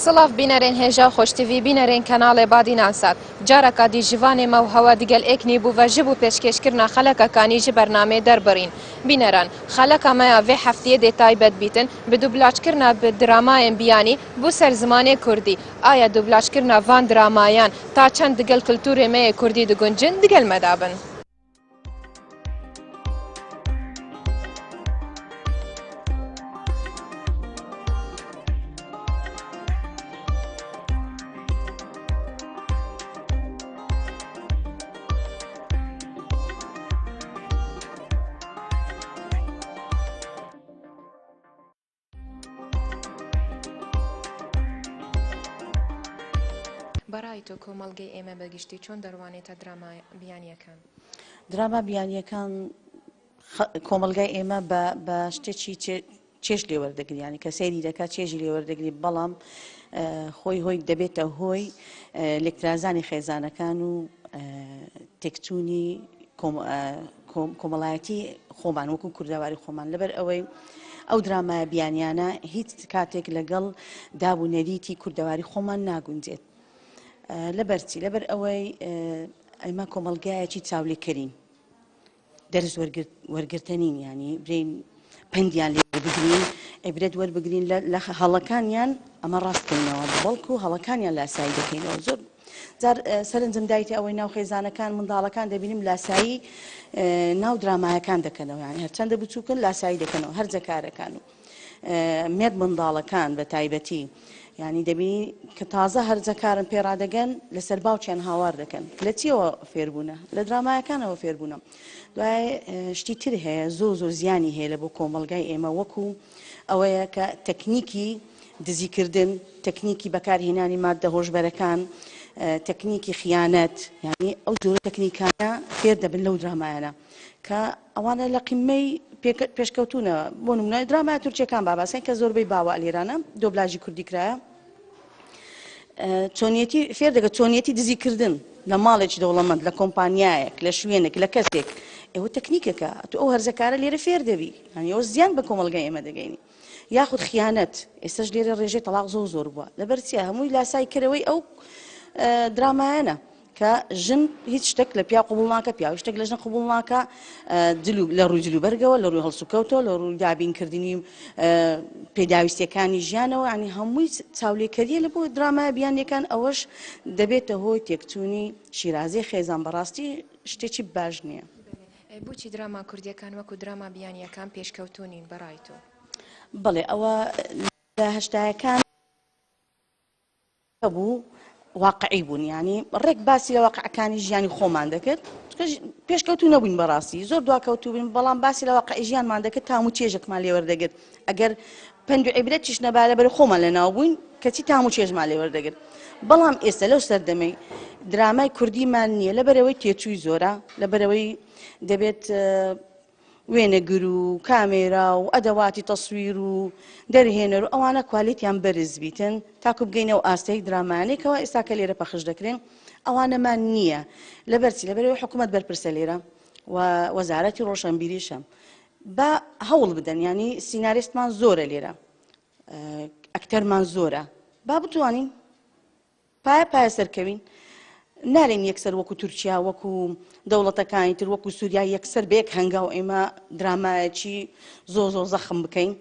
سڵاڤ بینەرێن هێژا و خۆشتڤی بینەرێن کەناڵێ بادینان سات جارەکا دی ژڤانێ مە و هەوە دگەل ئێک نیبوو ڤە ژ بوو پێشکێشکردنا خەلەکەکانی ژ بەرنامێ دەربڕین بینەران خەلەکا مەیا ڤێ هەفتیێ دێ تایبەت بیتن ب دوبلاجکردنا ب درامایێن بیانی بوو سەر زمانێ کوردی ئایا دوبلاجکردنا ڤان درامایان تا چەند دگەل کلتورێ مەیێ کوردی دگونجن دگەل مەدا بن. بەڕای تۆ کۆمەڵگەی ئێمە بە گشتی چۆن دەڕوانێتە دراما بیانییەکان؟ دراما بیانییەکان کۆمەڵگای ئێمە بە شتێکی چێژ لێ وەردەگری یانی کە سەیری دەکات چێژی لێ وەردەگری بەڵام خۆی هۆی دەبێتە هۆی لێکترازانی خێزانەکان و تێکچوونی کۆمەڵایەتی خۆمان وەکو کوردەواری خۆمان لەبەر ئەوەی ئەو درامایە بیانیانە هیچ کاتێک لەگەڵ داب و نەریتی کوردەواری خۆمان ناگونجێت لەبەرچی لەبەر ئەوەی ئەمە کۆمەڵگایەکی چاولێکەرین دەرس وەرگرتەنین ینی برین پەندیان لێ بگرین عیبرەت وەربگرین لە هەڵەکانیان ئەمە ڕاستکەینەوە بەڵکو هەڵەکانیان لاسایی دەکەینەوە زۆر جار سەرنجم دایتە ئەوەی ناو خێزانەکان منداڵەکان دەبینم لاسایی ناو درامایەکان دەکەنەوە یانی هەرچەندە بچووکن لاسایی دەکەنەوە هەرزەکارەکان و مێرد منداڵەکان بە تایبەتی ینی دەبینی کە تازە هەرزەکارن پێڕادەگەن لەسەر باوکیان هاوار دەکەن لە چیەوە فێربوونە لە درامایەکانەوە فێربوونە دوای شتی تر هەیە زۆر زۆر زیانی هەیە لە بۆ کۆمەڵگای ئێمە وەکو ئەوەیە کە تەکنیکی دزیکردن، تەکنیکی بەکارهێنانی ماددە هۆشبەرەکان، تەکنیکی خیانەت، یانی ئەو جۆرە تەکنیکانە فێر دەبن لەو درامایانە کە ئەوانە لە قیممەی پێشکەوتوونە بۆ نمونە درامای تورکیەکان با باسکەین کە زۆربەی باوە لێرانە دۆبلاژی کوردی کرایە چۆنیەتی فێر دەکە چۆنیەتی دزیکردن لە ماڵێکی دەوڵەمەند لە کۆمپانیایەک لە شوێنێک لە کەسێک ئێوە تەکنیکەکە تو ئەو هەرزەکارە لێرە فێر دەبی یانی ئەوە زیان بە کۆمەڵگای ئێمە دەگەینی یاخود خیانەت ئێستاش لێرە ڕێژەی تەڵاق زۆر زۆر بووە لەبەر چیە هەمووی لاسای کەرەوەی ئەو درامایانە کە ژن هیچ شتێک لە پیا قوبول ناکە پیاو شتێک لە ژن قوبول ناکە لە ڕووی جلوبەرگەوە لە ڕووی هەڵسوکەوتەوە لە ڕووی دابینکردنی پێداویستیەکانی ژیانەوە ینی هەمووی چاولێکەریە لە بۆ درامای بیانیەکان ئەوەش دەبێتە هۆی تێکچوونی شیرازەی خێزان بەڕاستی شتێکی باش نییە. بۆچی دراما کوردیەکان وەکو دراما بیانیەکان پێشکەوتوو نین بەڕای تۆ؟ بەڵێ ئەوە لە هەشتایەکان هەبوو واقعی بوون ینی ڕێک باسی لە واقعەکانی ژیانی خۆمان دەکرد پێشکەوتو نەبووین بەڕاستی زۆر دواکەوتوو بووین بەڵام باسی لە واقعی ژیانمان دەکرد تام و چێژێکمان لێوەردەگرت ئەگەر پەند و عیبرەتیش نەبا لەبەر خۆمان لەناو بووین کەچی تام و چێژمان لێوەردەگرت بەڵام ئێستا لەو سەردەمەی درامای کوردیمان نییە لەبەرەوەی تێچووی زۆرە لەبەرەوەی دەبێت وێنەگر و کامێرا و ئەدەواتی تەسویر و دەرهێنەر و ئەوانە کوالێتیان بەرز بیتن تاکو بگەینە ئەو ئاستەی درامایانەی کەوا ئێستا کە لێرە پەخش دەکرێن ئەوانەمان نییە لەبەرچی لەبەرەوەی حکوومەت بەرپرسە لێرە و وەزارەتی ڕۆشنبیریشە با هەوڵ بدەن ینی سیناریستمان زۆرە لێرە ئەکتەرمان زۆرە با بتوانین پایە پایە سەرکەوین نالێم یەکسەر وەکو تورکیا وەکو دەوڵەتەکانی تر وەکو سووریا یەکسەر بە یەک هەنگاو ئێمە درامایەکی زۆ زۆ زەخم بکەین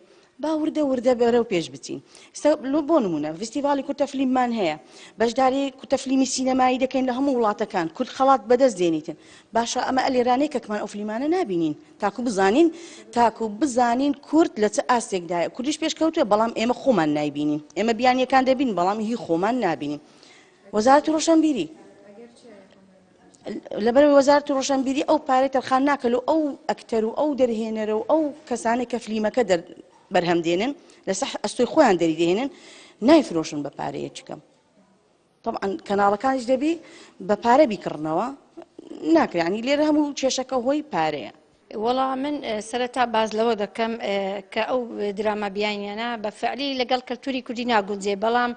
با وردە وردە بەرەو پێش بچین ئێستا لۆ بۆ نمونە فیستیڤاڵی کورتە فلیممان هەیە بەشداری کورتە فلیمی سینەمایی دەکەین لە هەموو وڵاتەکان کورد خەڵات بەدەست دێنیتن باشە ئەمە ئەلێرانەی کەکمان ئەو فلیمانە نابینین تاکو بزانین تاکو بزانین کورد لە چ ئاستێکدایە کوردیش پێشکەوتووە بەڵام ئێمە خۆمان نایبینین ئێمە بیانیەکان دەبین بەڵام هی خۆمان نابینین وەزارەتی ڕۆشنبیری لەبەرەوەی وەزارەتی ڕۆشنبیری ئەو پارەی تەرخان ناکەل و ئەو ئەکتەر و ئەو دەرهێنەرە و ئەو کەسانەی کە فلیمەکە دەر بەرهەم دێنن لەسەر ئەستۆی خۆیان دەری دێنن نایفرۆشن بە پارەیەکی کەم طبعا کەناڵەکانیش دەبی بە پارە بیکڕنەوە ناکرێ ینی لێرە هەموو کێشەکە هۆی پارەیە. وەڵا من سەرەتا باس لەوە دەکەم کە ئەو دراما بیانیانە بە فعلی لەگەڵ کەلتوری کوردی ناگونجێ بەڵام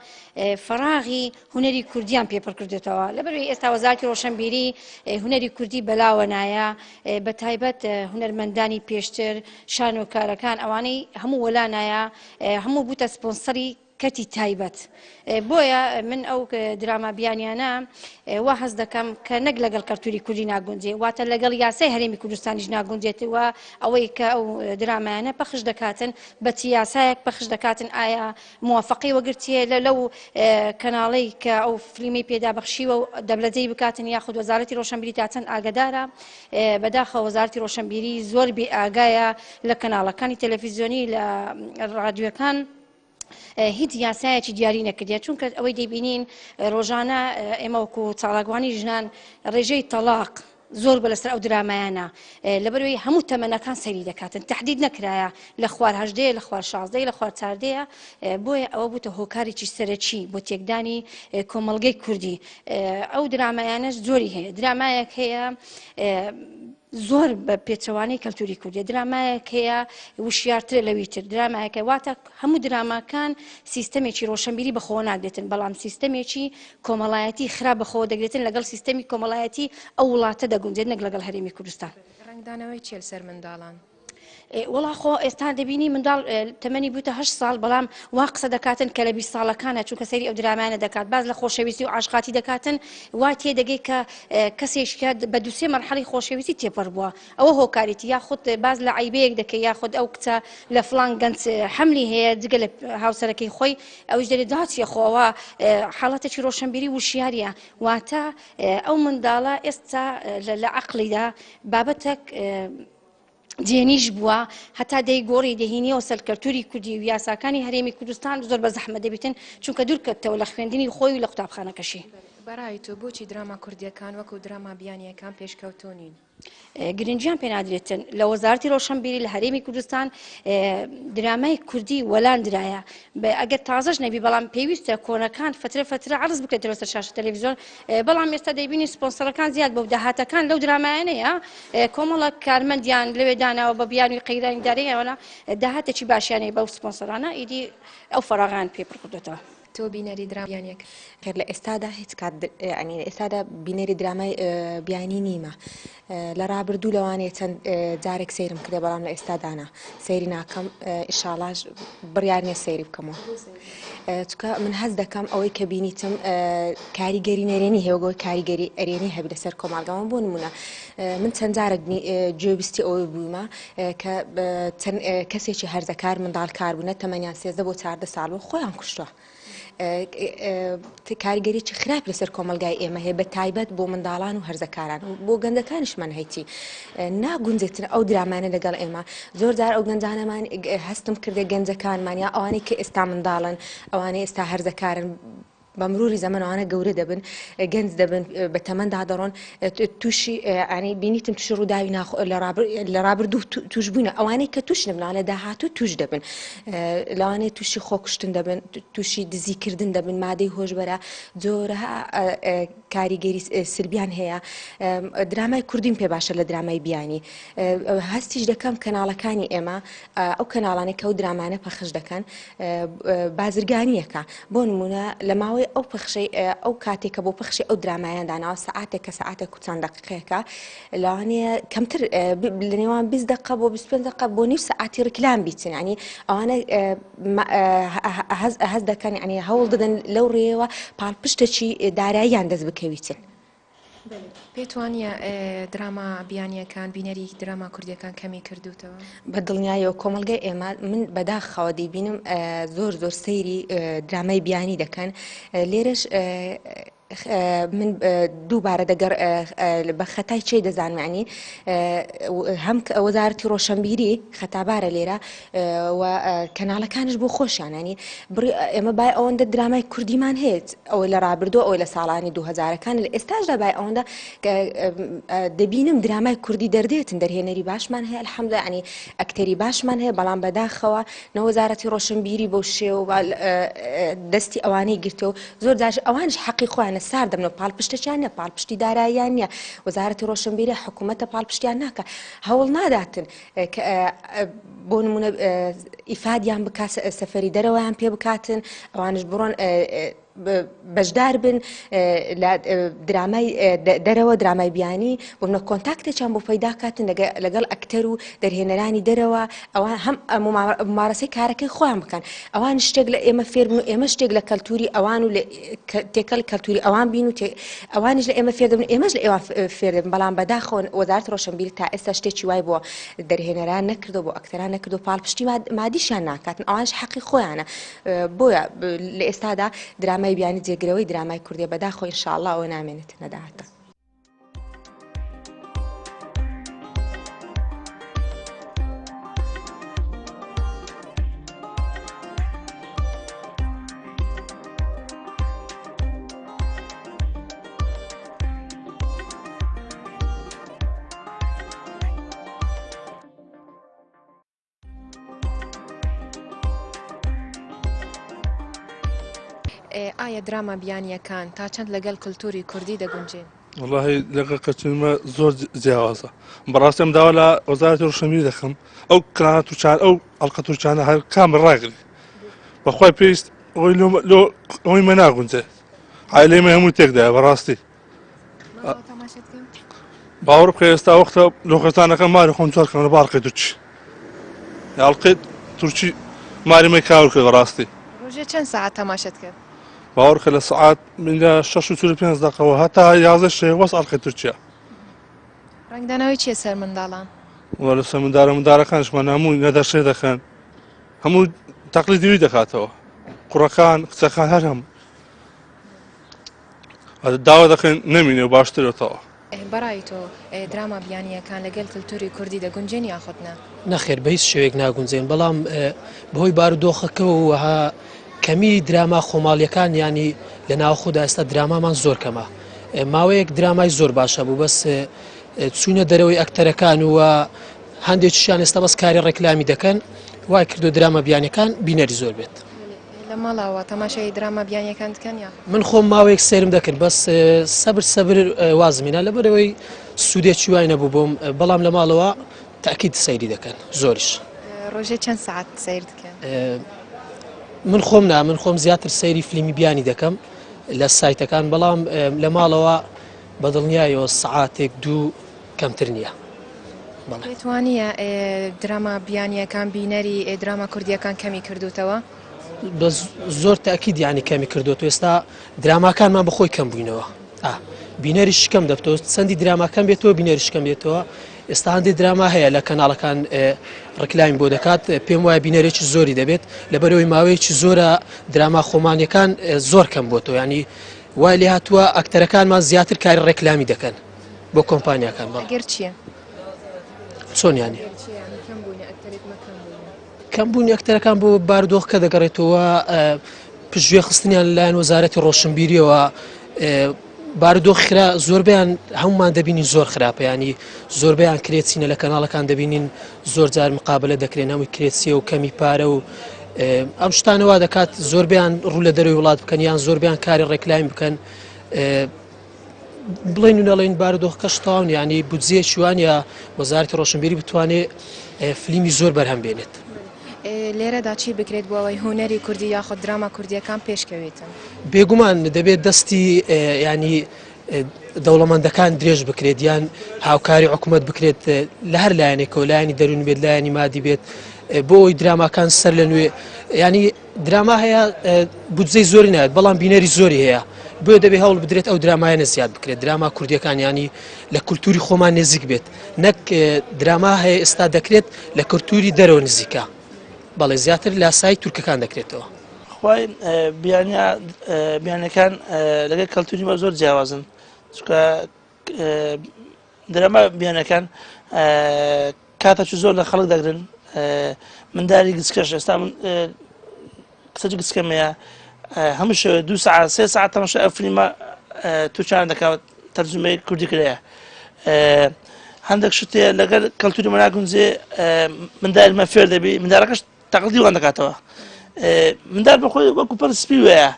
فەراغی هونەری کوردیان پێ پڕ کردێتەوە لەبەروی ئێستا وەزارەتی ڕۆشنبیری هونەری کوردی بەلاوە نایە بە تایبەت هونەرمەندانی پێشتر شانۆکارەکان ئەوانەی هەموو وەلا نایە هەموو بووتە سپۆنسەری. کەرتی تایبەت. بۆیە من ئەو دراما بیانیانە وا هەست دەکەم کە نەک لەگەڵ کەلتوری کوردی ناگونجێ، واتە لەگەڵ یاسای هەرێمی کوردستانیش ناگونجێت و ئەوەی کە ئەو درامایانە پەخش دەکاتن بە چ یاسایەک پەخش دەکاتن، ئایا موافقەی وەگرتیە لە لەو کەناڵەی کە ئەو فلیمەی پێدا بەخشیوە و دەبلەجەی بکاتن یاخود وەزارەتی ڕۆشنبیری تا چەند ئاگدارە؟ بەداخەوە وەزارەتی ڕۆشنبیری زۆر بێ ئاگایە لە کەناڵەکانی تەلەفیزیۆنی لە ڕادیۆکان. هیچ یاسایەکی دیاری نەکردیە چونکە ئەوەی دەیبینین ڕۆژانە ئێمە وەکو چالاکوانی ژنان ڕێژەی تەلاق زۆر بە لەسەر ئەو درامایانە لەبەرەوەی هەموو تەمەنەکان سەری دەکاتن تهدید نەکرایە لە خوار هەژدەیە لە خوار شازدەیە لە خوار چاردەیە بۆیە ئەوە بووتە هۆکارێکی سەرەکی بۆ تێکدانی کۆمەڵگەی کوردی ئەو درامایانەش زۆری هەیە درامایەک هەیە زۆر بە پێچەوانەی کەلتوری کوردیە درامایەک هەیە وشیارترە لەوی تر درامایەکە واتە هەموو دراماکان سیستەمێکی ڕۆشنبیری بەخۆوە ناگرێتن بەڵام سیستەمێکی کۆمەڵایەتی خراپ بەخۆوە دەگرێتن لەگەڵ سیستەمی کۆمەڵایەتی ئەو وڵاتە دەگونجێت نەک لەگەڵ هەرێمی کوردستان. ڕەنگدانەوەی چیە لەسەر منداڵان؟ وەڵا خۆ ئێستا دەبینی منداڵ تەمەنی بووتە هە ساڵ بەڵام وا قسە دەکاتن کە لە 20 ساڵەکانە چونکە سەیری ئەو درامانە دەکات باز لە خۆشەویستی و عاشقاتی دەکاتن وا تێدەگەی کە کەسێکە بە دوسێ مەرحەڵی خۆشەویستی تێپەڕ بووە ئەوە هۆکاریتی یاخود باز لە عیبەیەک دەکەی یاخود ئەو کچە لە فلان گەنج حەملی هەیە جگە لە هاوسەرەکەی خۆی ئەوش دەێ داچیە خۆەوە حاڵەتێکی ڕۆشنبیری وشیاریە واتە ئەو منداڵە ئێستا لە عقلیدا بابەتێک جێنیش بووە هەتا دەیگۆڕی دەهینیەوە سەر کەلتوری کوردی و یاساکانی هەرێمی کوردستان زۆر بە زەحمەت دەبیتن چونکە دوورکەتەوە لە خوێندنی خۆی و لە قوتابخانەکەشی. بەڕای تۆ بۆچی دراما کوردیەکان وەکو دراما بیانیەکان پێشکەوتوو نین؟ گرنگیان پێنادرێتن لە وەزارەتی ڕۆشنبیری لە هەرێمی کوردستان درامای کوردی وەلاندرایە ئەگەر تازەش نەبی بەڵام پێویستە کۆنەکان فترە فترە عرض بکرێتەوە سەر شاشە تەلەڤیزیۆن بەڵام ئێستا دەیبینی سپۆنسەرەکان زیاد بۆ داهاتەکان لەو درامایانەیە کۆمەڵە کارمەندیان لەوێ داناوە بە بیانوی قەیرانی داراییەوە داهاتێکی باشیان هەیە بەو سپۆنسەرانە ئیدی ئەو فەراغیان پێ پڕ کردۆتەوە. تۆ بینەری دراما بیانیەکە. خێر لە ئێستادا هیچ کات یانی لە ئێستادا بینەری درامای بیانی نیمە لە ڕابردوو لەوانەیە چەند جارێک سەیرم کردێ بەڵام لە ئێستادا نا سەیری ناکەم ئیشاڵاش بڕیار نییە سەیری بکەمەوە چونکە من هەست دەکەم ئەوەی کە بینیتم کاریگەری نەرێنی هەیە وەک کاریگەری ئەرێنی هەبی لەسەر کۆمەڵگەمان بۆ نمونە من چەند جارێک گوێبیستی ئەوەی بوومە کە چەند کەسێکی هەرزەکار منداڵکار بوونە تەمەنیان سێزدە بۆ چاردە ساڵ بوو خۆیان کوشتووە کاریگەریی خراپ لەسەر کۆمەلگای ئێمە هەیە بە تایبەت بۆ منداڵان و هەرزەکاران بۆ گەنجەکانیشمان هەیتی ناگونجێتن ئەو درامانە لەگەڵ ئێمە زۆر جار ئەو گەنجانەمان هەستم کردێ گەنجەکانمان یا ئەوانەی کە ئێستا منداڵن ئەوانەی ئێستا هەرزەکارن بە مروری زەمەن ئەوانە گەورە دەبن گەنج دەبن بە تەمەندا دەڕۆن تووشی ئەنی بینیتم تووشی ڕووداوی ناخ لە ڕابردوو توش بوونە ئەوانەی کە توش نبنا لە داهاتوو توش دەبن لەوانەیە تووشی خۆکوشتن دەبن تووشی دزیکردن دەبن مادەی هۆشبەرە جۆرەها کاریگەری سلبیان هەیە درامای کوردیم پێ باشە لە درامای بیانی هەستیش دەکەم کەناڵەکانی ئێمە ئەو کەناڵانەی کە ئەو درامانە پەخش دەکەن بازرگانیەکە بۆ نمونە لە ماوەی ئەو پەخشەی ئەو کاتێک کە بۆ پەخشی ئەو درامایان داناوە سەعاتێک کە سەعاتێک و چەند دەقیقەیەکە لەوانەیە کەمتر لە نێوان 20 دقە بۆ 25 دقە بۆ نیو سەعاتی ڕیکلام بیچن ینی ئەوانە هەز دەکەن ینی هەوڵ دەدەن لەو ڕێیەوە پاڵپشتێکی داراییان دەست بکەویتن. پێت وانییە دراما بیانییەکان بینەری دراما کوردییەکان کەمی کردووتەوە؟ بە دڵنیاییەوە کۆمەڵگای ئێمە من بەداخەوە دەیبینم زۆر زۆر سەیری درامای بیانی دەکەن لێرەش من دووبارە دەگەڕ بە خەتای چێ دەزانم ینی هەم وەزارەتی ڕۆشنبیری خەتابارە لێرە و کەناڵەکانش بۆ خۆشیان ینی بڕی ئێمە بای ئەوەندە درامای کوردیمان هەیە ئەوەی لە ڕابردوو ئەوەی لە ساڵانی دووهەزارەکان لە ئێستاشدا بای ئەوەندە دەبینم درامای کوردی دەردێتن دەرهێنەری باشمان هەیە الحمدلله ینی ئەکتەری باشمان هەیە بەڵام بەداخەوە نەوەزارەتی ڕۆشنبیری بەو شێوە دەستی ئەوانەی گرتو زۆر جاش ئەوانش حەقی خۆیانە سار دەبنەوە پاڵپشتەکیان نیە پاڵپشتی داراییان نیە وەزارەتی ڕۆشنبیری حکوومەتە پاڵپشتیان ناکە هەوڵ ناداتن بۆ نمونە ئیفادیان بکات سەفەری دەرەوەیان پێ بکاتن ئەوانش بڕۆن. بەشدار بن لە درامای دەرەوە درامای بیانی بۆ منە کۆنتاکتێکیان بۆ پەیدا کاتن لەگەڵ ئەکتەر و دەرهێنەرانی دەرەوە ئەوان هەم ممارەسەی کارەکەی خۆیان بکەن ئەوان شتێک لە ئێمە فێربن و ئێمە شتێک لە کەلتوری ئەوان و تێکەڵ کەلتوری ئەوان بین و ئەوانیش لە ئێمە فێر دەبن ئێمەش لە ئێوان فێر دەبن بەڵام بەداخەوە وەزارەتی ڕۆشنبیری تا ئێستا شتێکی وای بۆ دەرهێنەران نەکردو بۆ ئەکتەران نەکردو پاڵپشتی مادیشیان ناکاتن ئەوانش حەقی خۆیانە بۆیە لە ئێستادا درامای بیانی جێگرەوەی درامای کوردیە بەداخەوە ان شاء اللە ئەوە نامێنێت لە داهاتوو. ئایا دراما بیانییەکان تا چەند لەگەڵ کلتوری کوردی دەگونجێن؟ وەڵاهی لەگەڵ کەلتوری مە زۆر جیاوازە بەڕاستی ئەم داوا لە وەزارەتی ڕۆشنبیری دەکەم ئەو کەناڵە تورکان ئەو ئەڵقە تورکانە هەر کام ڕاگری بەخوای پێویست ئەوەی لۆ ئەوەی مە ناگونجێ عایلەی مە هەموو تێکدایە بەڕاستی باوەڕ بکە ئێستا وەختە لۆ خێزانەکە ماری خۆم چۆر کەم لە باڵقی تورکی ئەڵقەی تورکی ماری مەی کاول کرد بەڕاستی ڕۆژێ چەند سەعات تەماشەت کرد؟ باوەڕ کە لە سەعات من لە 6 و 45 دقەوە هەتا 11 شەوێ وەس ئەڵقەی تورکیا ڕەنگدانەوەی چییە سەر منداڵان؟ وە لەسەر مندارە مندارەکانشمان هەموو نەدەرسێ دەخەن هەموو تەقلیدی وی دەکاتەوە کوڕەکان کچەکان هەر هەموو داوا دەکەین نەمینێ و باشترێتەوە. بەڕای تۆ دراما بیانییەکان لەگەل کلتوری کوردی دەگونجێن یاخود نا؟ نەخێر بە هیچ شێوەیەک ناگونجێن بەڵام بەهۆی بارودۆخەکەوە وەها کەمی دراما خۆماڵیەکان ینی لە ناوخۆدا ئێستا درامامان زۆر کەمە ماوەیەک درامای زۆر باشە بوو بەس چوونە دەرەوەی ئەکتەرەکان و هەندێکیشیان ئێستا بەس کاری ڕێکلامی دەکەن وای کردو دراما بیانەکان بینەری زۆر بێت. لە ماڵەوە تەماشای دراما بیانیەکان دکەن یا؟ من خۆم ماوەیەک سەیرم دەکرد بەس سەبر سەبر وازم هێنا لەبەرئەوەی سوودێکی وای نەبوو بۆم بەڵام لە ماڵەوە تاکید سەیری دەکەن زۆریش. ڕۆژێ چەند سەعات سەیر دکەن؟ من خۆم نا من خۆم زیاتر سەیری فلیمی بیانی دەکەم لە سایتەکان بەڵام لە ماڵەوە بە دڵنیایەوە سەعاتێک دوو کەمتر نییە. بەڵێ. پێت وانییە دراما بیانییەکان بینەری دراما کوردییەکان کەمی کردووتەوە؟ بە زۆر تاکید یانی کەمی کردووەتەوە ئێستا دراماکانمان بەخۆی کەم بووینەوە بینەریش کەم دەبتەوە چەندی دراماکەم بێتەوە بینەریش کەم بێتەوە ئێستا هەندێک دراما هەیە لە کەناڵەکان ڕکلامی بۆ دەکات پێم وایە بینەرێکی زۆری دەبێت لەبەرەوەی ماوەیەکی زۆرە دراما خۆمانیەکان زۆر کەم بۆتەوە ینی وای لێ هاتووە ئەکتەرەکانمان زیاتر کاری ڕێکلامی دەکەن بۆ کۆمپانیاکان بەڵێ. ئەگەر چییە؟ چۆن یانی؟ کەم بوونی ئەکتەرەکان بۆ بارودۆخەکە دەگەڕێتەوە پشتگوێ خستنیان لەلایەن وەزارەتی ڕۆشنبیریەوە بارودۆخ خرا زۆربیان هەمومان دەبینین زۆر خراپە ینی زۆربیان کرێچینە لە کەناڵەکان دەبینین زۆر جار مقابلە دەکرێن هەمووی کرێچیە و کەمی پارە و ئەم شتانە وا دەکات زۆربیان ڕوو لە دەروی وڵات بکەن یان زۆربیان کاری ڕێکلایم بکەن بڵێن و نەڵێن بارودۆخەکەش تەواو نیە یانی بودجەیەکی وا نیە وەزارەتی ڕۆشنبیری بتوانێ فلیمی زۆر بەرهەم بێنێت. لێرەدا چی بکرێت بۆ ئەوەی هونەری کوردی یاخود دراما کوردییەکان پێشکەوێتن؟ بێگومان دەبێت دەستی ینی دەوڵەمەندەکان درێژ بکرێت یان هاوکاری حکوومەت بکرێت لە هەر لایەنێکەوە لایەنی دەروون بێت لایەنی مادی بێت بۆ ئەوی دراماکان سەر لە نوێ ینی دراما هەیە بودجەی زۆری ناوێت بەڵام بینەری زۆری هەیە بۆیە دەبێ هەوڵ بدرێت ئەو درامایانە زیاد بکرێت دراما کوردیەکان ینی لە کولتوری خۆمان نزیک بێت نەک دراما هەیە ئێستا دەکرێت لە کولتوری دەرەوە نزیکە بەڵێ زیاتر لاسایی تورکەکان دەکرێتەوە. خوای بیانیا بیانەکان لەگەڵ کەلتوری مە زۆر جیاوازن چونکە دراما بیانەکان کاتەکی زۆر لە خەڵک دەگرن منداری گچکەش ئێستا من قسەی گچکەم هەیە هەموو شەوێ دو ساعت سێ ساعت تەماشای ئەو فیلمە تورکیانە دەکات تەرجومەی کوردی کرایە هەندێک شت هەیە لەگەر کەلتوری مە ناگونجێ مندارمە فێر دەبی مندارەکەش تەقلیدی وان دەکاتەوە مندار بەخۆی وەکو پەر سپی وەیە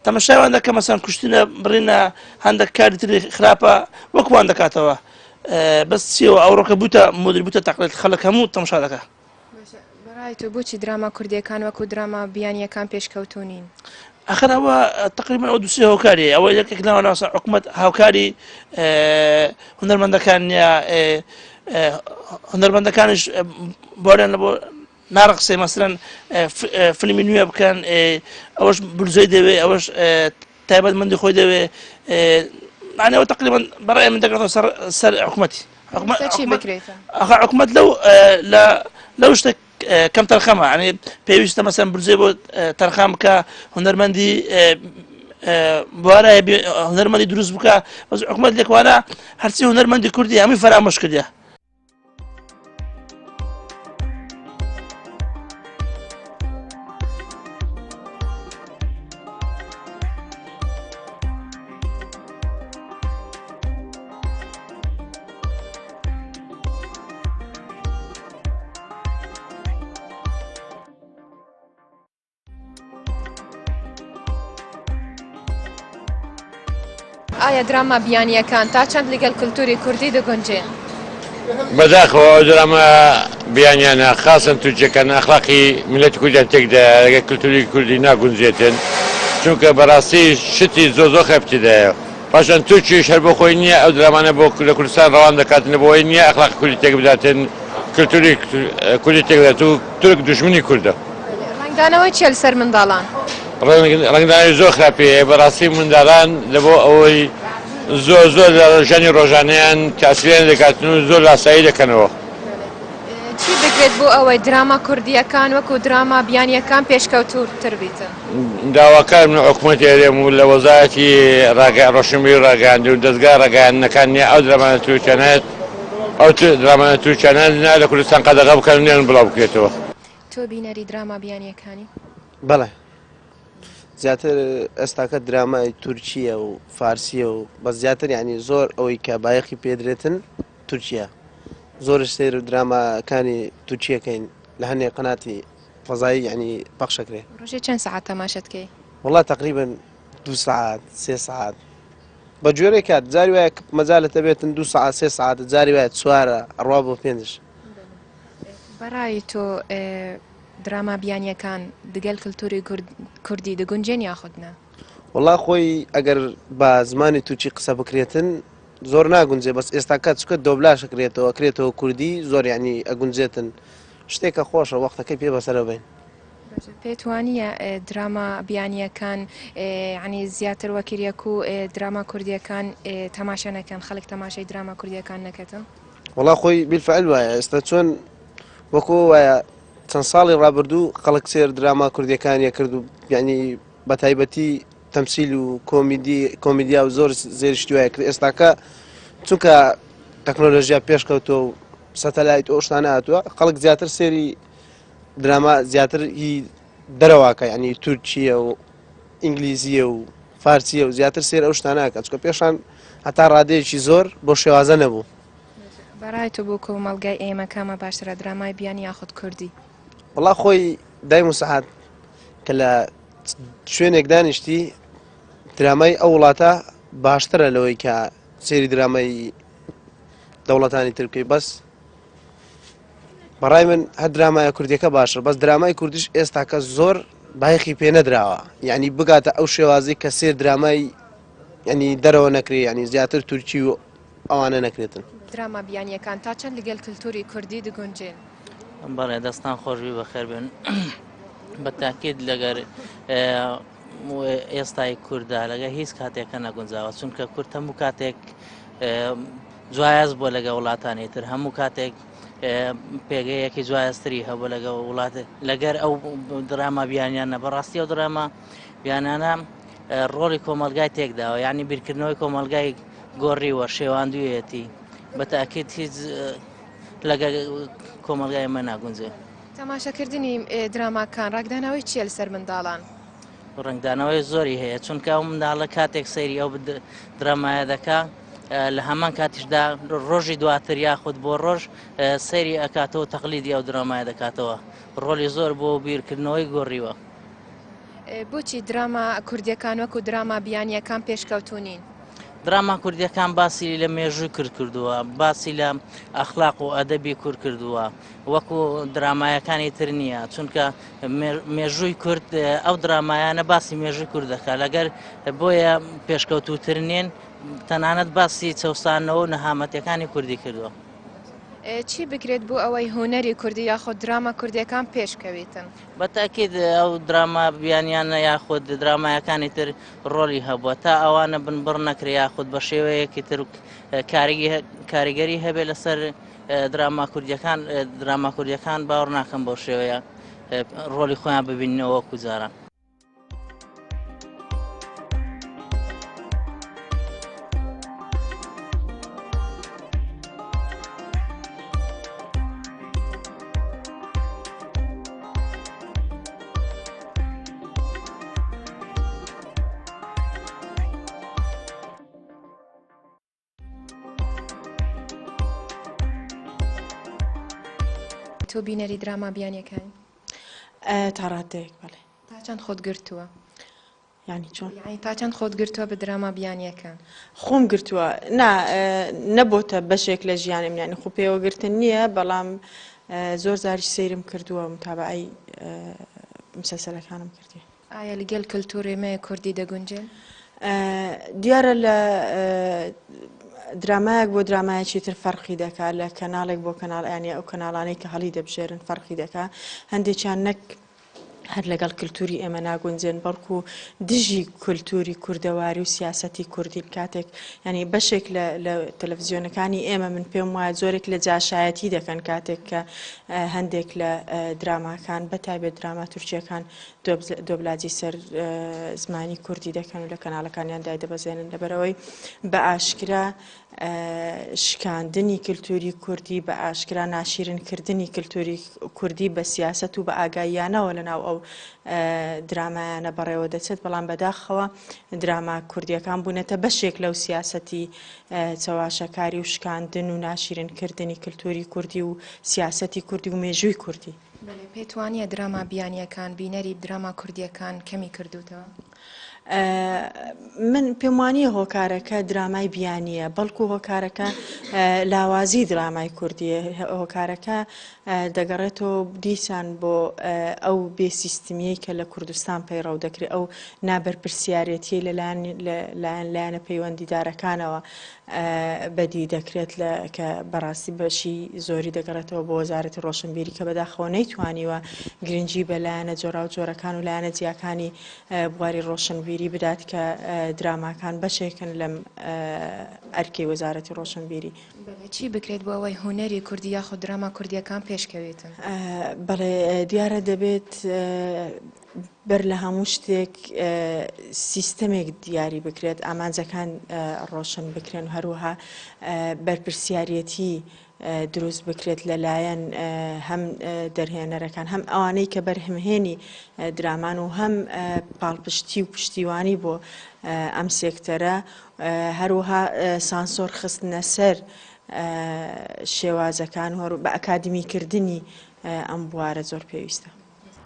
تەمەشای وان دەکە مەسەن کوشتنە بڕینە هەندێک کاری تری خراپە وەکو وان دەکاتەوە بەس چیەوە ئەوڕۆکە بووتە مۆدر بووتە تەقلید خەڵک هەموو تەمەشا دەکا. بەڕای تۆ بۆچی دراما کوردیەکان وەکو دراما بیانیەکان پێشکەوتوو نین؟ ئەخر ئەوە تقریبا ئەو دوسێ هۆکاری ئەوە یەکێک لەوانە مەسەلەن حکومەت هاوکاری هونەرمەندەکان نییە هونەرمەندەکانیش بۆریان لە بۆ ناڕەخسێ مەسەلەن فیلمی نوێ بکەن ئەوەش بلزۆی دەوێ ئەوەش تایبەتمەندی خۆی دەوێ معنەوە تقریبا بەڕای من دەگەڕێتەوە سەر سەر حکومەتی حکومەت لەو لەو شتێک کەم تەرخەمە یانی پێویستە مەسەن بزێ بۆ تەرخان بکە هونەرمەندی بوارە هونەرمەندی دروست بکە بەس حکومەت لێکوانە هەرچی هونەرمەندی کوردی هەمووی فەرامۆش کردە. ئایا دراما بیانییەکان تا چەند لەگەڵ کولتوری کوردی دەگونجێن؟ بەداخەوە ئەو دراما بیانیانە خاسەن تورکیەکان ئەخلاقی میللەتی کوردیان تێکدایە لەگەڵ کلتوری کوردی ناگونجێتن چونکە بەڕاستی شتی زۆر زۆر خراپی تێدایە پاشان تورکیش هەر بۆ خۆی نییە ئەو درامانە بۆ لە کوردستان ڕەوان دەکاتن لە بۆی نییە ئەخلاقی کوردی تێک بداتن کلتوری کوردی تێک بدات و تورک دوژمنی کوردە. ڕەنگدانەوەی چیە لەسەر منداڵان؟ ڕەنگدانەوەی زۆر خراپی هەیە بەڕاستی منداڵان لە بۆ ئەوەی زۆر زۆر لە ژیانی ڕۆژانەیان تاسیریان دەکاتن و زۆر لاسایی دەکەنەوە. چی بکرێت بۆ ئەوەی دراما کوردییەکان وەکو دراما بیانییەکان پێشکەوتووتر بیتن؟ داواکارم لە حکومەتی هەرێم و لە وەزارەتی ڕۆشنبیری و ڕاگەیاندن و دەزگا ڕاگەیاندنەکان نیە ئەو درامانە تورکیانە ئەو درامانە تورکیانە لە کوردستان قەدەغە بکەن و نەیەن بڵاو بکرێتەوە. تۆ بینەری دراما بیانییەکانی؟ بەڵێ زیاتر ئێستاکە درامای تورکیە و فارسیە و بەس زیاتر یعنی زۆر ئەوەی کە بایەخی پێدرێتن تورکیە زۆرش سەیر دراماکانی تورکیەکەین لە هەنێ قەناتی فەزایی یعنی پەخشەکرێ. ڕۆژێ چەند سەعات تەماشەت کەی؟ وەڵا تەقریبەن دوو سەعات سێ سەعات بە گوێرەی کات جاری وایە مەجالت هەبێتن دوو سەعات سێ سەعات جاری وایە چوارە ئەڕوا بۆ پێنجش. بەڕای تۆ دراما بیانیەکان دگەل کلتوری کوردی دەگونجێن یاخود نا؟ وەڵا خۆی ئەگەر بە زمانی تورکی قسە بکرێتن زۆر ناگونجێ بەس ئێستاکە چکە دۆبلاش ئەکرێتەوە ئەکرێتەوە کوردی زۆر یعنی ئەگونجێتن شتێکە خۆشە وەختەکەی پێ بەسەرە بین. باشە پێت وانییە دراما بیانییەکان یعنی زیاتر وەکیر یەک و دراما کوردیەکان تەماشا نەکەن خەڵک تەماشای دراما کوردیەکان نەکەتن؟ وەڵا خۆی بیلفعل وایە ئێستا چۆن وەکو وایە چەند ساڵی ڕابردوو خەڵک سێر دراما کوردیەکانیە کرد و یعنی بە تایبەتی تەمسیل و کۆمیدی کۆمیدیا و زۆر زێری شتی وای کرد ئێستاکە چونکە تەکنۆلۆژیا پێشکەوتووە و سەتەلایت ئەو شتانە هاتووە خەڵک زیاتر سێری دراما زیاتر هی دەرەواکە یعنی تورکیە و ئینگلیزیە و فارسیە و زیاتر سێر ئەو شتانەکە چکە پێشان هەتا ڕادەیەکی زۆر بۆ شێوازە نەبوو. بەڕای تۆ بۆ کۆمەڵگای ئێمە کامە باشترە درامای بیانی یاخود کوردی؟ وەڵا خۆی دایم و سەعات کە لە شوێنێک دانیشتی درامای ئەو وڵاتە باشترە لەوەی کە سەیری درامای دەوڵەتانی تر بکەی بەس بەڕای من هەر درامایە کوردیەکە باشە بەس درامای کوردیش ئێستاکە زۆر بایخی پێ نەدراوە یعنی بگاتە ئەو شێوازی کە سێر درامای ینی دەرەوە نەکرێ ینی زیاتر تورکی و ئەوانە نەکرێتن. دراما بیانیەکان تا چەند لەگەل کلتوری کوردی دگونجێن؟ بەڵێ دەستان خۆشبی بەخێربێن بە تاکید لەگەر ئێستای کووردا لەگە هیچ کاتێکە نەگونجاوە چونکە کورد هەموو کاتێک جوایەز بۆ لەگە وڵاتانی تر هەموو کاتێک پێگەیەکی جوایەزتری هەبوو لەگە وڵات لەگەر ئەو دراما بیانیانە بەڕاستی ئەو دراما بیانانە ڕۆڵی کۆمەلگای تێکداوە یعنی بیرکردنەوەی کۆمەلگای گۆڕیوە شێواندویەتی بە تاکیت هیچ لەگە کۆمەلگای ئمە ناگونجێ. تەماشاکردنی دراماکان ڕەنگدانەوەی چییە لەسەر منداڵان؟ ڕەنگدانەوەی زۆری هەیە چونکە ئەو منداڵە کاتێک سەیری ئەو درامایە دەکا لە هەمان کاتیشدا ڕۆژی دواتر یاخود بۆ ڕۆژ سەیری ئەکاتەوە تەقلیدی ئەو درامایە دەکاتەوە ڕۆلی زۆر بۆ بیرکردنەوەی گۆڕیوە. بۆچی دراما کوردیەکان وەکو دراما بیانیەکان پێشکەوتوو نین؟ دراما کوردیەکان باسی لە مێژووی کورد کردووە، باسی لە ئەخلاق و ئەدەبی کورد کردووە، وەکو درامایەکانی تر نییە، چونکە مێژووی کورد ئەو درامایانە باسی مێژووی کورد دەکات، لەگەر بۆیە پێشکەوتووتر نین، تەنانەت باسی چەوسانەوە و نەهامەتیەکانی کوردی کردووە. چی بکرێت بۆ ئەوەی هونەری کوردی یاخود دراما کوردیەکان پێشکەویتن؟ بە تەئکید ئەو دراما بیانیانە یاخود درامایەکانی تر ڕۆڵی هەبووە تا ئەوانە بنبڕ نەکرێ یاخود بە شێوەیەکی تر کاریگەری هەبێ لەسەر دراما کوردیەکان دراما کوردیەکان باوەڕ ناکەم بەو شێوەیە ڕۆڵی خۆیان ببیننەوە وەکو جاران. تۆ بینەری دراما بیانیەکانی؟ تا ڕادەیەک بەڵێ. تا چەند خۆت گرتووە؟ یانی چۆن؟ یانی تا چەند خۆت گرتووە بە دراما بیانیەکان؟ خۆم گرتووە نا نەبۆتە بەشێک لە ژیانم یانی خۆ پێوە گرتن نییە بەڵام زۆر جاریش سەیرم کردووە متابعەی مسەلسەلەکانم کردیە. ئایا لەگەل کلتوری مە کوردی دەگونجێن؟ دیارە لە درامایەک بۆ درامایەکی تر فەرقی دەکا لە کەناڵێک بۆ کەناڵ یانی ئەو کەناڵانەی کە هەڵی دەبژێرن فەرقی دەکا هەندێکیان نەک هەر لەگەڵ کلتوری ئێمە ناگونجێن بەڵکو دژی کلتوری کوردەواری و سیاسەتی کوردین کاتێک ینی بەشێک لە تەلەڤزیۆنەکانی ئێمە من پێم وایە زۆرێک لە جاشایەتی دەکەن کاتێک کە هەندێک لە دراماکان بە تایبەت دراما تورکیەکان دۆبلاجی سەر زمانی کوردی دەکەن و لە کەناڵەکانیان دایدەبەزێنن لەبەرئەوەی بە ئاشکرا شکاندنی کلتوری کوردی بە ئاشکرا ناشیرن کردنی کلتوری کوردی بە سیاسەت و بە ئاگاییانەوە لە ناو ئەو درامایانە بەڕێوە دەچێت بەڵام بەداخەوە دراما کوردیەکان بوونەتە بەشێک لەو سیاسەتی چەواشەکاری و شکاندن و ناشیرن کردنی کلتوری کوردی و سیاسەتی کوردی و مێژووی کوردی. بەلێ پێت وانیە دراما بیانیەکان بینەری دراما کوردیەکان کەمی کردوتەوە؟ من پێم وانیە هۆکارەکە درامای بیانیە بەڵکو هۆکارەکە لاوازی درامای کوردیە هۆکارەکە دەگەڕێتەوە دیسان بۆ ئەو بێ سیستمیەی کە لە کوردستان پەیڕەو دەکرێت ئەو نابەرپرسیارەتیەی لەلایەن لایەن لایەنە پەیوەندیدارەکانەوە بەدی دەکرێت لە کە بەڕاستی بەشی زۆری دەگەڕێتەوە بۆ وەزارەتی ڕۆشنبیری کە بەداخەوە نەیتوانیوە گرنگی بە لایەنە جۆراوجۆرەکان و لایەنە جیاکانی بواری ڕۆشنبیری بدات کە دراماکان بەشێکن لەم ئەرکەی وەزارەتی ڕۆشنبیری. بەڵێ چی بکرێت بۆ ئەوەی هونەری کوردی یاخود دراما کوردییەکان پێشکەوێتن؟ بەڵێ دیارە دەبێت بەر لە هەموو شتێک سیستەمێک دیاری بکرێت، ئامانجەکان ڕۆشن بکرێن و هەروەها بەرپرسیارێتی دروست بکرێت لەلایەن هەم دەرهێنەرەکان هەم ئەوانەی کە بەرهەمهێنی درامان و هەم پاڵپشتی و پشتیوانی بۆ ئەم سێکتەرە هەروەها سانسۆر خستنە سەر شێوازەکان و بە ئەکادمیکردنی ئەم بوارە زۆر پێویستە.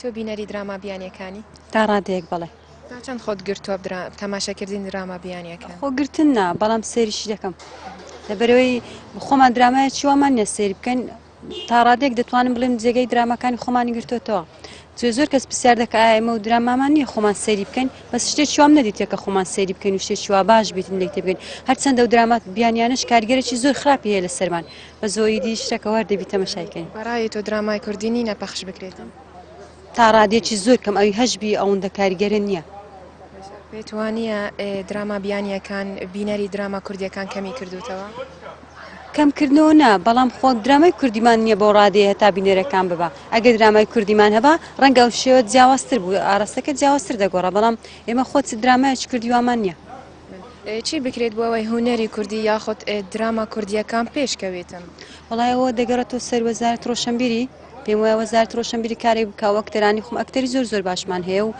تۆ بینەری دراما بیانیەکانی؟ تا ڕادەیەک بەڵێ. تا چەند خۆت گرتووە تەماشاکردنی دراما بیانیەکان؟ خۆ گرتن نا بەڵام سەیریشی دەکەم لەبەرەوەی خۆمان درامایەکی وامان نیە سەیر بکەین تا ڕادێک دەتوانم بڵێم جێگەی دراماکانی خۆمانی گرتوتەوە جێ زۆر کەس پرسیار دەکە ئایا ئێمە و درامامان نییە خۆمان سەیری بکەین بەس شتێکی وام نەدیتە کە خۆمان سەیری بکەین و شتێکی وا باش بیتن لێک تێبگەین هەرچەندە و دراما بیانیانەش کاریگەرێکی زۆر خراپی هەیە لەسەرمان بە زۆری دی شتەکە وەر دەبی تەمەشای کەین. بەڕای تۆ درامای کوردی نینە پەخش بکرێتن؟ تا ڕادەیەکی زۆر کەم ئەوی هەش بی ئەوەندە کاریگەرە نییە. پێت وانییە دراما بیانییەکان بینەری دراما کوردییەکان کەمی کردووتەوە؟ کەم کردنەوە نا بەڵام خۆ درامای کوردیمان نییە بەو ڕادەیە هەتا بینەرەکان ببا ئەگەر درامای کوردیمان هەبا ڕەنگە ئەو شێوە جیاوازتر بوو ئاراستەکە جیاوازتر دەگۆڕا بەڵام ئێمە خۆ چ درامایەکی کوردی وامان نییە. چی بکرێت بۆ ئەوەی هونەری کوردی یاخود دراما کوردییەکان پێشکەوێتن؟ وەڵای ئەوە دەگەڕێتەوە سەر وەزارەت ڕۆشنبیری پێم وایە وەزارەت ڕۆشنبیری کارێک بکا و ئەکتەرانی خۆم ئەکتەری زۆر زۆر باشمان هەیە و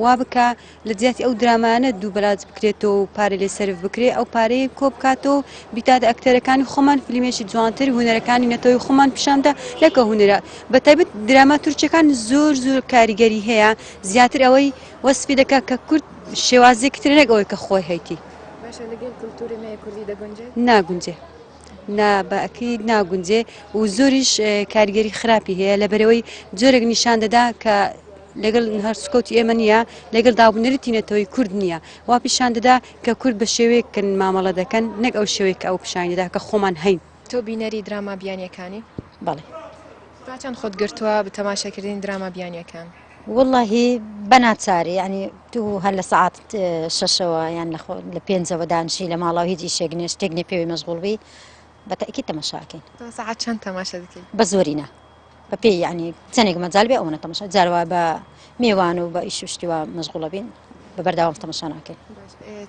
وا بکا لە جیاتی ئەو درامانە دووبەلاج بکرێتەوە و پارە لێ سەرف بکرێ ئەو پارەیە کۆ بکاتەوە و بیداتە ئەکتەرەکانی خۆمان فیلمێکی جوانتر هونەرەکانی نەتەوەی خۆمان پیشاندا لەکە هونەرە بە تایبەت دراما تورکیەکان زۆر زۆر کاریگەری هەیە زیاتر ئەوەی وەسفی دەکا کە کورد شێوازێکی ترە نەک ئەوەی کە خۆی هەیتی. باشە لەگەل کولتوری مەیە کوردی دەگونجێت؟ ناگونجێ نا بە ئەکید ناگونجێ و زۆریش کاریگەری خراپی هەیە لەبەرەوەی جۆرێک نیشان دەدا کە لەگەڵ هەرسکەوتی ئێمە نییە لەگەڵ دابونەریتی نەتەوەی کورد نییە وا پیشان دەدا کە کورد بە شێوەیەک کەن مامەڵە دەکەن نەک ئەو شێوەیە کە ئەو پیشانی دەدا کە خۆمان هەین. تۆ بینەری دراما بیانیەکانی؟ بەڵێ. تا چەند خۆت گرتووە بە تەماشاکردنی دراما بیانیەکان؟ وەڵاهی بە ناچاری یانی تو هەر لە سەعات شەشەوە یان لە خۆ لە پێنجەوە دانیشی لە ماڵەوە هیچ ئیشێک نیە شتێک نیە پێوەی مەشغوڵ بی بە تەئکید تەماشا ئەکەین. تا سەعات چەند تەماشا دەکەی؟ بە زۆری نا بە پێی یانی چەندێک مەجال بێ ئەوەنە تەماشا جار وایە بە مێوان و بە ئیش و شتی وا مەشغوڵە بین بە بەردەوام تەماشا ناکەین.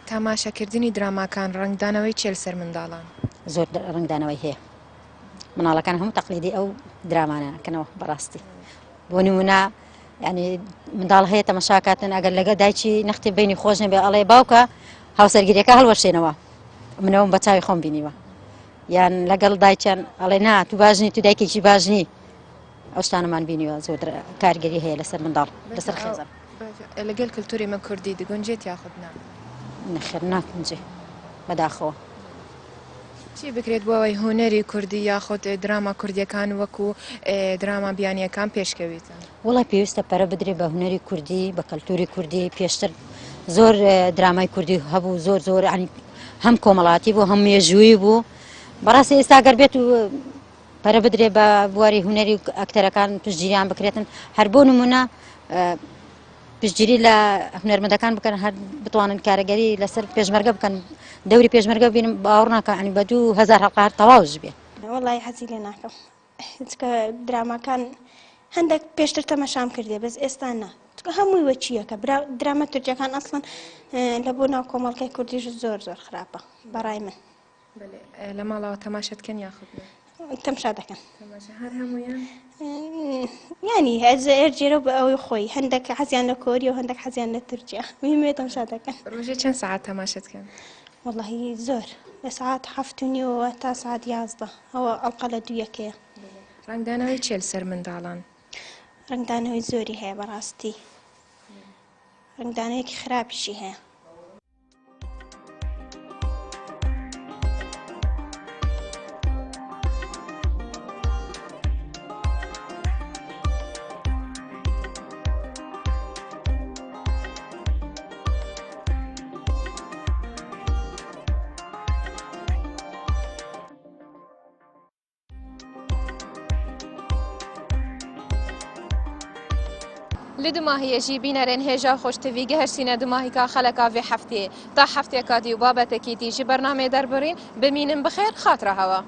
تەماشاکردنی دراماکان ڕەنگدانەوەی چیە لەسەر منداڵان؟ زۆر ڕەنگدانەوەی هەیە مناڵەکان هەموو تەقلیدی ئەو درامانە ئەکەنەوە بەڕاستی بۆ نمونە ینی منداڵ هەیە تەمەشاکاتن ئەگەر لەگە دایکی نەختی بینی خۆش نەبێ ئەڵێ باوکە هاوسەرگیریەکە هەڵوەشێنەوە منەوەم بە چاوی خۆم بینیوە یان لەگەڵ دایکیان ئەڵێ نا تو باشنی تو دایکێکی باشنی ئەو شتانەمان بینیوە زۆر کارگەری هەیە لەسەر منداڵ لەسەر خێزان لەگەل کللتوری مە کوردی دەگونجێت یاخود نا نەخێر ناگونجێ بەداخەوە. چی بکرێت بۆ ئەوەی هونەری کوردی یاخود دراما کوردیەکان وەکو دراما بیانیەکان پێشکەویتن؟ وەڵای پێویستە پەرە بدرێت بە هونەری کوردی بە کەلتوری کوردی پێشتر زۆر درامای کوردی هەبوو زۆر زۆر ینی هەم کۆمەڵاتی بوو هەم مێژووی بوو بەڕاستی ئێستا گەر بێت و پەرە بدرێت بە بواری هونەری و ئەکتەرەکان پشتگیریان بکرێتن هەر بۆ نمونە پشتگیری لە هونەرمەندەکان بکەن هەر بتوانن کارەگەری لەسەر پێشمەرگە بکەن دەوری پێشمەرگە بینم باوەڕ ناکەم ینی بە 2000 هەڵقە هەر تەواوش بێ. وەڵی حەزی لێ ناکەم چکە دراماکان هەندێک پێشتر تەمەشام کردێ بەس ئێستا نا چکە هەمووی وەچیەکە برا دراما تورکیەکان ئەسڵەن لە بۆ ناو کۆمەڵگای کوردیش زۆر زۆر خراپە بەڕای من. بەلێ لە ماڵەوە تەماشا دکەن یاخود نا؟ تەمشا دەکەن. تەماشا هەر هەموویان؟ یانی هەر جێرە بە ئەوەی خۆی هەندێک حەزیان لە کۆریە و هەندێک حەزیان لە تورکیا مهمێ تەمشا دەکەن. ڕۆژێ چەند سەعات تەماشا دکەن؟ وەڵاهی زۆر لە سەعات حەفت و نیوەوە تا سەعات 11 ئەوە ئەڵقە لە دوویەکەیە. ڕەنگدانەوەی چیە لەسەر منداڵان؟ ڕەنگدانەوەی زۆری هەیە بەڕاستی ڕەنگدانەوەیەکی خراپیشی هەیە. Li dumahiyê jî bînerên hêja xweş tivî gihiştîne dumahîka xeleka vê hefteyê. Ta hefteyeka dî û babetekî dî ji bernameyê derbirîn, bimînin bi xêr, xatira hewa.